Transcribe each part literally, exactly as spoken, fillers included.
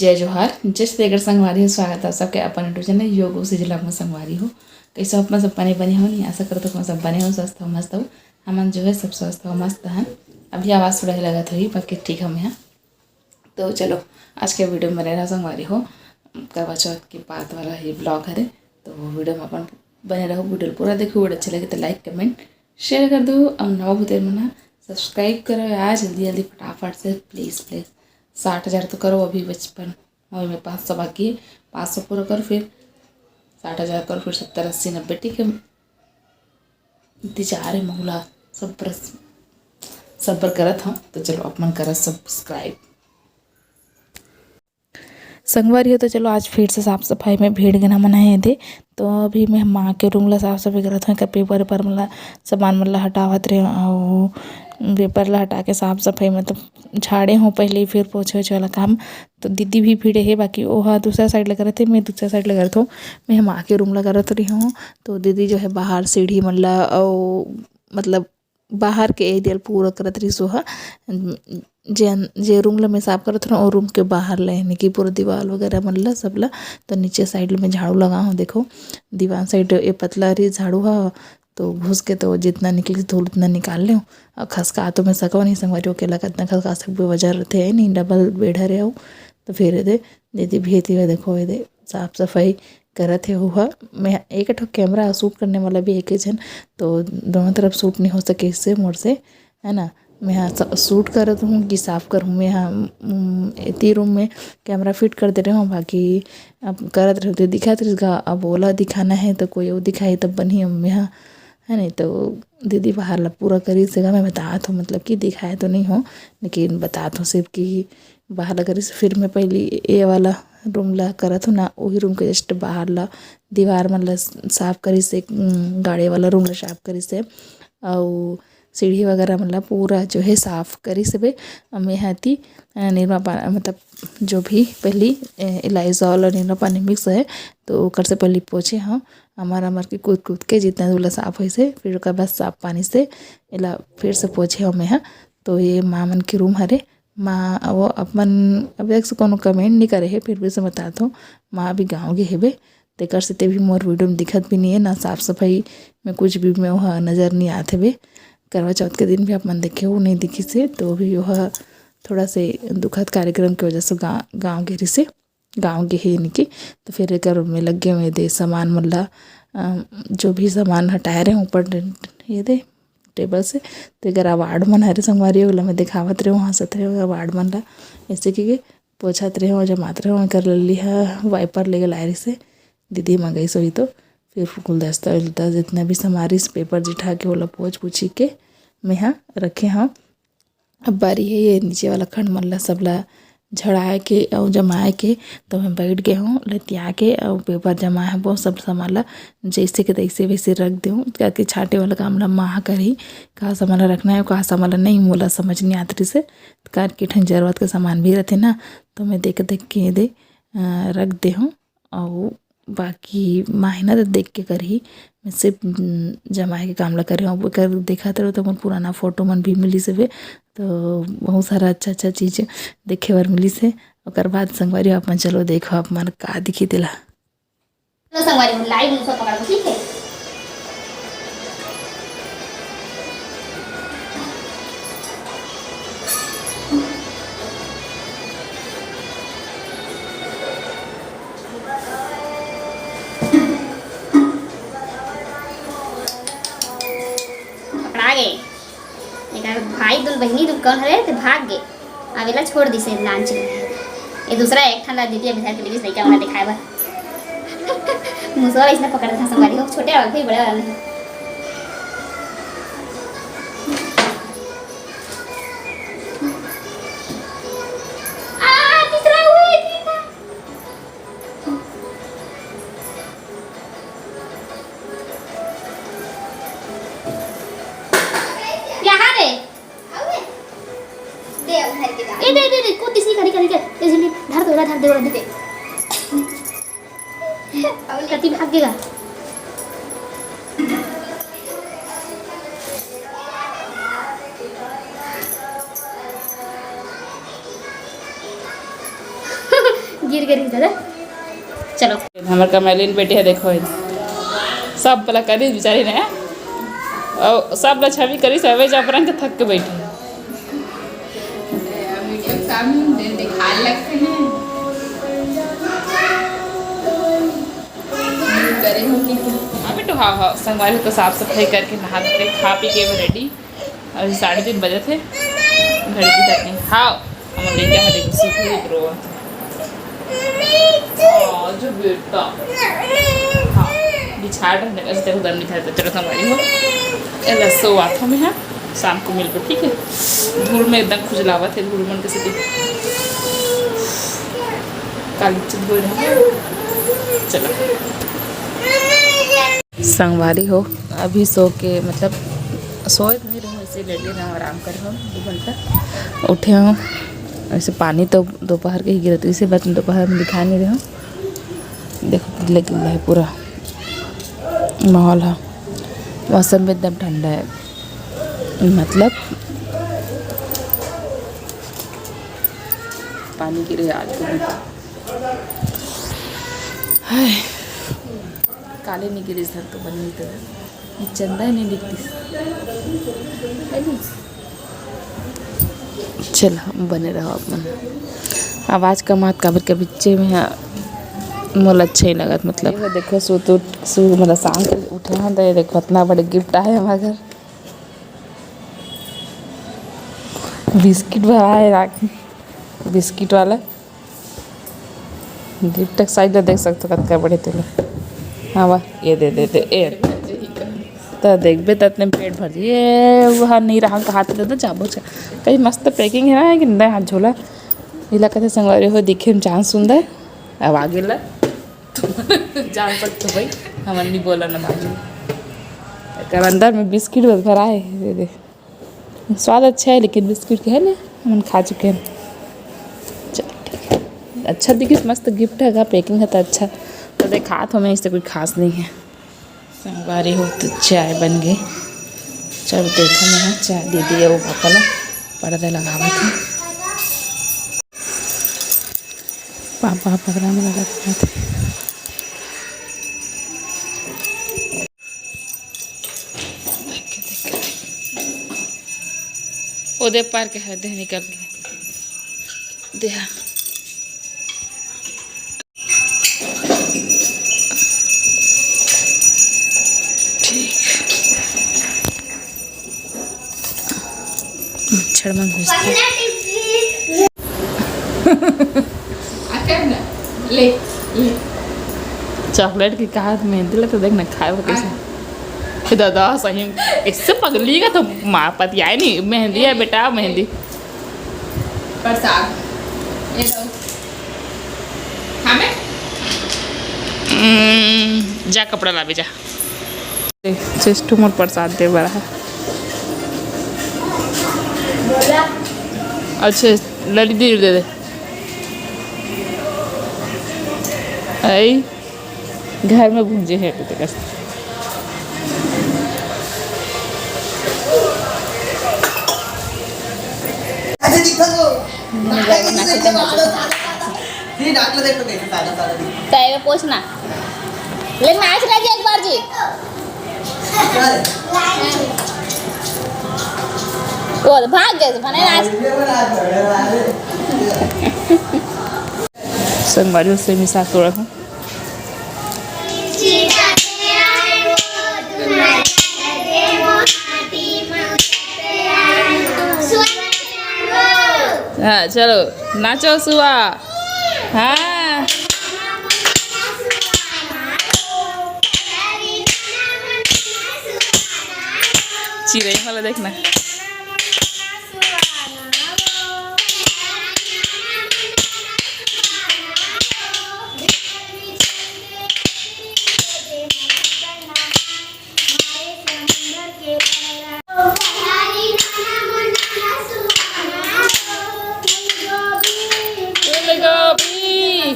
जय जोहार, जय छत्तीसगढ़ संगवारी हो। स्वागत है सबके अपन YouTube चैनल योग उसी जिला में संगवारी हो। कैसे हो अपना सब बने बने हो नहीं? आशा करता हूँ सब बने हो, स्वस्थ हो, मस्त हो। हमन जो है सब स्वस्थ हो, मस्त हन। अभी आवाज़ थोड़ा ही लगत होही, बाकी ठीक हम यहाँ। तो चलो, आज के वीडियो में बने रहो संगवारी हो। करवा चौथ के बाद वाला ये ब्लॉग हरे, तो वीडियो में अपन बने रहो, वीडियो पूरा देखो। वीडियो अच्छा लगे तो लाइक, कमेंट, शेयर कर दो। और नवा भूते मन सब्सक्राइब करो यार, जल्दी जल्दी फटाफट से, प्लीज प्लीज। साठ हज़ार तो करो अभी बचपन, अभी में पाँच सौ बाकी है, पाँच सौ पूरा करो, फिर साठ हज़ार करो, फिर सत्तर, अस्सी, नब्बे, ठीक है। इंतजार है महुला, सब्र, सब्र करत हम। तो चलो, अपन करत सब्सक्राइब। संगवारी हो, तो चलो, आज फिर से साफ सफाई में भीड़ गना मना है दे। तो अभी मैं माँ के रूम ला साफ सफाई करत हूँ, एकर पेपर वेपर मन ला, सामान मन ला हटावत रहे हूँ। और पेपर ला हटा के साफ सफाई, मतलब, झाड़े हूँ पहले ही, फिर पोछे ओछे वाला काम। तो दीदी भी भीड़े है, बाकी ओहा दूसरा साइड ला करत है, मैं दूसरा साइड ला करत हूँ। मैं माँ के रूम ला करत रही हूँ। तो दीदी जो है बाहर सीढ़ी मन ला, और मतलब बाहर के एरिया ल पूरा करत रहिस ओहा। जे अन-, जे रूम ल मैं साफ करत रहूँ, ओ रूम के बाहर ल, यानी कि पूरा दीवार वगैरह मन ल, सब ल। तो नीचे साइड ल मैं झाड़ू लगा हूँ। देखो, दीवार साइड ए पतला रही झाड़ू ह, तो घुस के तो जितना निकली धूल उतना निकाल लेव। और खसका तो मैं सकव नहीं संगवारी हो, अकेला कितना खसका सकबे, वजन रहते है नहीं, डबल बेड हरे हो। तो फिर एदे दीदी भी एती हुआ, देखो, एदे साफ सफाई करत हे ओहा। मैं एक ठो कैमरा शूट करने वाला भी एक ही झन, तो दोनों तरफ शूट नहीं हो सके इससे मोर से, है ना। मैं यहाँ स-, शूट करत हूँ कि साफ करहूँ। मैं यहाँ, उम, एती रूम में कैमरा फिट कर दे रहे हूँ, बाकी अब करत रहते दिखात रहिस गा। अब ओला दिखाना है तो कोई वो दिखाई तब बनी। अब मैं यहाँ, है नहीं, तो दीदी बाहर ला पूरा करी से मैं बतात हूँ, मतलब कि दिखाए तो नहीं हो, लेकिन बतात हूँ सिर्फ कि बाहर ला करी से। फिर मैं पहली ये वाला रूम ला करत हूँ ना, वही रूम के जस्ट बाहर ला, दीवार मन ला साफ करी से, उम, गाड़े वाला रूम ला साफ करी से, अउ सीढ़ी वगैरह मन ला पूरा जो है साफ करी से बे। अब मैं हती, अ, निरमा पा-, मतलब जो भी पहली, अ, लाइजॉल और निरमा पानी मिक्स है, तो ओकर से पहली पोछे हूँ। अमर अमर के कूद कूद के जितना दूला साफ होइस हे, फिर ओकर बाद साफ पानी से एला फिर से पोछे हूँ मैं ह। तो ये माँ मन के रूम हरे। माँ वो अपन, अब देख से कोनो कमेंट नहीं करे हे, फिर भी से बतात हूँ, माँ अभी गाँव गे हेबे, तेकर से ते भी मोर वीडियो में दिखत भी नहीं है ना, साफ सफाई में कुछ भी में वह नज़र नहीं आत हेबे। करवा चौथ के दिन भी आप मन देखे हो नहीं दिखी से, तो भी वह थोड़ा से दुखद कार्यक्रम की वजह से गा-, गाँव गे रहिस हे, गाँव गे हे यानी कि। तो फिर एकर में लग गए हुए दे सामान मन ला, अ, जो भी सामान हटाए रहे ऊपर डं-, ये दे टेबल से, तो एकर अवार्ड मन हरे संगवारी, ओला मैं दिखावत रहे, हंसत रहे अवार्ड मन ला। ऐसे कि पोछत रहे हो, जमात रहे हो, एकर लल्ली ह वाइपर लेके लाए रहिस हे, दीदी मंगाइस होही तो। फिर गुलदस्ता उलदस्ता जितना भी सामान रहिस, पेपर जिठा के ओला पोछ पोछी के मैं ह रखे हव। अब बारी है ये नीचे वाला खंड मन ला, सबला झड़ाए के अउ जमाए के। तो मैं बैठ गए हूँ लतिया के अउ पेपर जमाए हूँ, वो सब सामान ला जैसे के तैसे वैसे रख देहूँ, काकि छांटे वाला काम ला माँ ह करही। का सामान ला रखना है, का सामान ला नहीं, मोला समझ नहीं आत रहिस हे। काकि ठन जरूरत के सामान भी रहते ना, तो मैं देख देख के दे, अ, रख दे हूँ। अउ बाकी माँ ह ना तो देख के करही, मैं सिर्फ, उम, जमाए के काम ला करे हूँ। अब एकर देखत रहो तो मोर पुराना फोटो मन भी मिलिस हवे, तो बहुत सारा अच्छा अच्छा चीज देखे बर मिलिस हे। ओकर बाद संगवारी हो, आप मन चलो देखो आप मन का दिखी तेला। चलो संगवारी हो, लाइव मुसवा पकड़ के, ठीक है। पकड़ा गए। एकर भाई दुल बहिनी दुल कौन हरे ते भाग गे। अब एला छोड़ दिसे लांच में। ये दूसरा एक ठन ला दीदी अभी धर के लेगिस लइका वाला दिखाए बर। मुसवा इसने पकड़ था संगवारी हो, छोटे वाला नहीं, बड़े वाला नहीं। आ, तीसरा हुए, तीसरा। यहाँ रे। ए, दे, दे, दे, को तीसरी करी, करी के, तीसरी धर दे, धर दे, धर दे। कति भागेगा? गिर गिर दादा। चलो, हमर कमैलिन बेटी हे, देखो, सब ला करिस बिचारी ने, अउ सब ला छवि करिस, हवे जब रंग थक के बैठी। वीडियो के सामने दे-, दिखाए लगते हैं। करे हो कि क्या? हाँ बेटू, हाँ, हाँ, संगवारी हो तो साफ सफाई करके नहा के खा पी के ready। अभी साढ़े तीन बजे थे, घड़ी दिखत नहीं। हाँ, हमर लइका ह देखो, सुतही रोवत। हाँ, जो बेटा। हाँ, बिछा डर ने, ऐसे तेरे को गर्मी था, तो चलो संगवारी हो। एला सोवाथों में, हाँ, शाम को मिलबो, ठीक है? धूल में एकदम खुजलावत हे, धूल मन के सेती। काली चुप हो रहा है। चलो। संगवारी हो, अभी सो के, मतलब, सोए तो नहीं रहे, ऐसे लेटे रहे, आराम करे हो दो घंटा। उठे हो, ऐसे पानी तो दोपहर के ही गिरत, इसे बात दोपहर में दिखा नहीं रहे हो। देखो, गिल्ला गिल्ला है पूरा माहौल है, मौसम भी एकदम ठंडा है, मतलब, पानी गिरे आज तो। हाय। काले नहीं गिरे सर तो बनी तो चंदा ही नहीं दिखती। है नहीं? चल, हम बने रहो अपन। आवाज़ कमात काबर के बिच्चे में है, मोला अच्छा ही लगत, मतलब। ये देखो, सो तो, सो, मतलब, शाम के उठे हैं तो ये देखो, इतना बड़े गिफ्ट आए हमारे घर। बिस्किट भरा है राखी, बिस्किट वाला। गिफ्ट के साइज ला देख सकथो, कतका बड़े तेला। हाँ, वाह, ये दे, दे, दे, ए। त देखबे, त अतने पेट भर जाही। ये, वो, हाँ, नहीं रहा, हाथ दे दे, जाबो, जा। कहीं मस्त पैकिंग है ना, कि नहीं, हाथ झोला। इला कथे संगवारी हो, दिखे में जान सुंदर। अब आगे ला। जान सकथो भाई, हमन नहीं बोला ना बाजू। एकर अंदर में बिस्किट बस भरा है, दे दे। स्वाद अच्छा है, लेकिन बिस्किट के है ना, हमन खा चुके हैं। चल, ठीक है, अच्छा दिखिस, मस्त गिफ्ट है, पैकिंग है तो अच्छा। तो देखात हो मैं, इससे कोई खास नहीं है। संगवारी हो तो चाय बन गई। चल देखो, मैं चाय दे दिए वो पापा ला, पर्दा लगावत है। पापा पर्दा में लगावत है। देख के, देख के, देख। ओ दे पार के है, देह निकल के। देहा। ठीक। मच्छर मन घुसथे। अच्छा ना, ले, ले। चॉकलेट की कहा मेहंदी लगता, देख ना, खाए वो कैसे। हाँ। ए दादा, सही में, इससे पगली का तो माँ पतियाए नहीं, मेहंदी है बेटा, मेहंदी। प्रसाद। ये लो। हमें? हम्म, जा कपड़ा लावे जा। चेष्टू मोर प्रसाद दे बड़ा है। अच्छा, लड़ी दे, दे दे। आई। घर में भूंजे हैं अभी तक। अच्छा, दिखा दो। ये डॉक्टर देखो, देखो, सादा, सादा दिखा। तय में पोछना। ले, नाच रह गया एक बार जी। वो भाग गए, भने नाच। संगवारी से मिसा तोड़ा हूँ। हाँ, चलो, नाचो सुआ। हाँ। चिरई वाला देखना। फूलगोभी।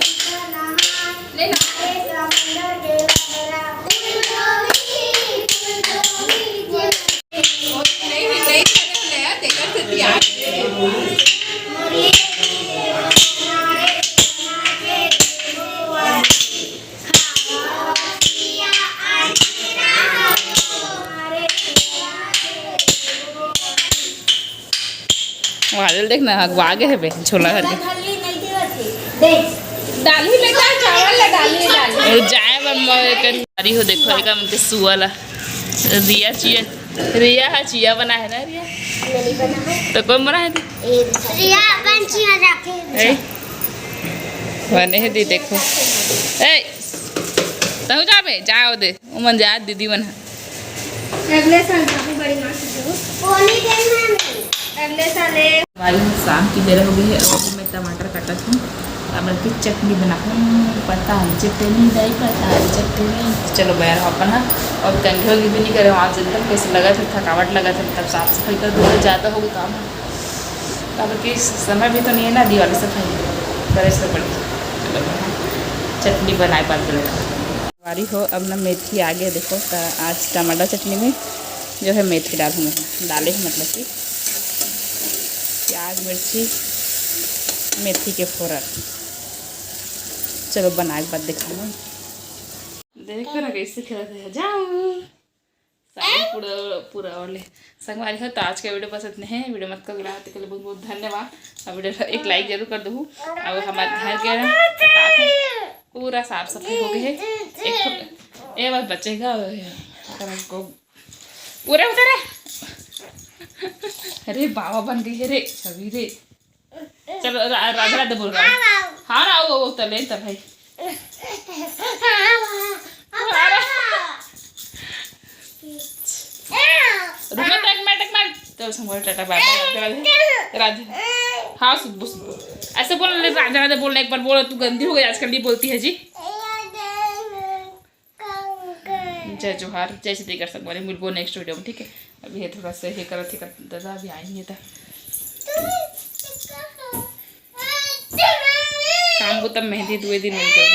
पायल देख ना, अगवा गे हे बे, झोला भर के। डाली बेटा, चावल ला डाली, डाली। अउ जाए बर मैं कन बारी हो, देखो, एका मन के सुआ ला। रिया चिया, रिया हा चिया बना हे ना, रिया? तो कोन बना हे दी? रिया अपन चिया रखे। ए? बने हे दी, देखो। ए, तहु जाबे, जाओ दे। ओमन जात दीदी मन ह। अगले साल जाबो बड़ी माँ से जो। कोनी देना नहीं। अगले साल ए। हमारी शाम की बेरा हो गई है, अभी मैं टमाटर काटत हूँ। टमाटर की चटनी बनाहूँ, पता है चटनी दाई, पता है चटनी। चलो बैर अपन है, और कंघी भी नहीं करे, वहाँ एकदम कैसे लगा था, थकावट लगा था, तब साफ सफाई कर दो, ज़्यादा हो गई काम। अब कि समय भी तो नहीं है ना दिवाली सफाई करे से पड़ी। चलो चटनी बनाए पात। बारी हो, अब ना मेथी आ गया, देखो। त आज टमाटर चटनी में जो है मेथी डालूँ मैं, डाले हूँ मतलब कि प्याज, मिर्ची, मेथी के फोरन। चलो बनाए के बाद दिखाऊँ। देखो ना कैसे खेलत हे, जाओ। साड़ी पूरा, पूरा ओढ़ ले। संगवारी हो, तो आज का वीडियो बस इतने हैं। वीडियो मत कर रहा, तो के लिए बहुत बहुत धन्यवाद। अब वीडियो एक लाइक जरूर कर दो। अब हमारे घर के ना, पूरा साफ सफाई हो गई है। एक ठो, ए बस बचेगा, को पूरा उधर है। अरे बाबा बन गई है रे छवि रे। चलो रा-, राधे राधे बोल रहा हूँ। हाँ ना, वो, वो तले तब है। रुको तो एक मिनट, एक मिनट। चलो संगवारी, टाटा बाय बाय, राधे राधे। राधे। हाँ, सुध बोल, सुध बोल। ऐसे बोल, राधे राधे बोलना, एक बार बोलो, तू गंदी हो गई आजकल, नहीं बोलती है जी। जय जोहार, जय छत्तीसगढ़ संगवारी, मिलबो नेक्स्ट वीडियो में, ठीक है। अभी ये थोड़ा सा ये करत हे, दादा अभी आई नहीं था। काम को तब मेहंदी दुए दिन मिल गई।